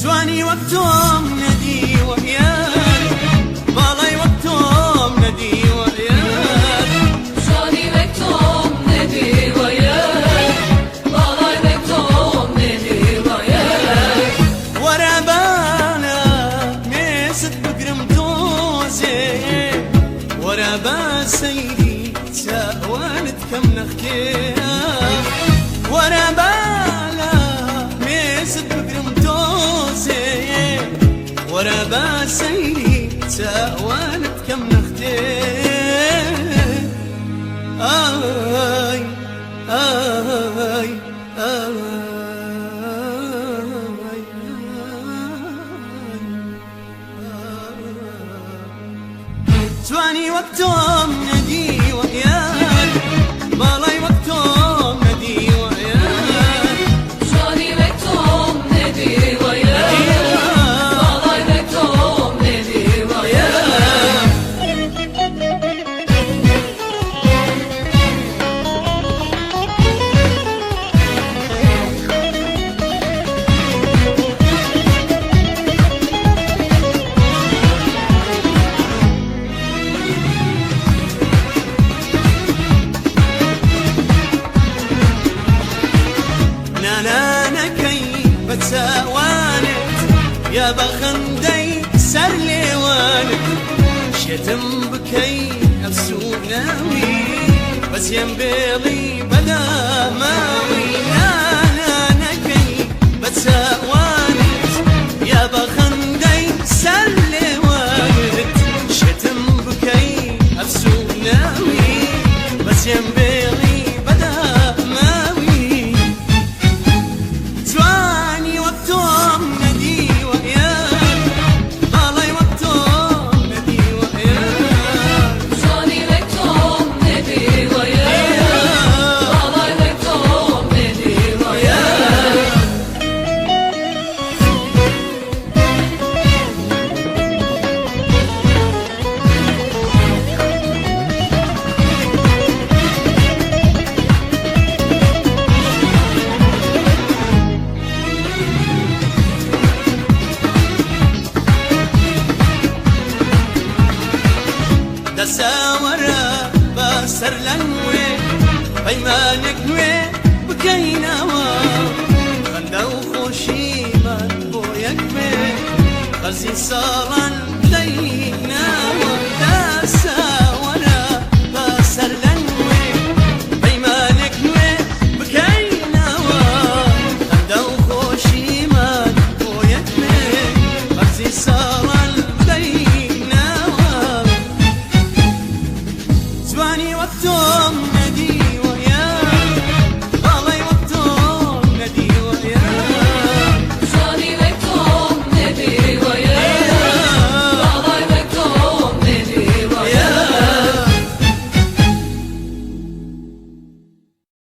جوانی وەک تۆم نەدیوە یار، باڵای وەک تۆم نەدیوە یار. جوانی وەک تۆم نەدیوە یار، باڵای وەک تۆم نەدیوە یار. وەرە بالا مێزت بگرم تۆزێ، وەرە با سەیری چاوانت کەم نەختێ. وەرە بالا مێزت بگرم تۆزێ، وەرە با سەیری چاوانت کەم نەختێ. ئای ئای ئای جوانی وەک تۆم نەدیوە یار، باڵای وەک تۆم نەدیوە یار. جوانی وەک تۆم نەدیوە یار، باڵای وەک تۆم نەدیوە یار. نانانەکەی بە چاوانت یا بە خەندەی سەر لێوانت، شێتم بکەی ئەفسووناوی بەجێم بێڵی بەداماوی. نانانەکەی بە چاوانت یا بە خەندەی سەر لێوانت، شێتم بکەی ئەفسووناوی بەجێم بێڵی بەداماوی. جوانی وەک تۆم نەدیوە یار، باڵای وەک تۆم نەدیوە یار. جوانی وەک تۆم نەدیوە یار، باڵای وەک تۆم نەدیوە یار. دەساوەرە بە سەر لە نوێ پەیمانێک نوێ بکەینەوە، خەندە و خۆشیمان بۆ یەک بێ، قەرزی ساڵان بدەینەوە.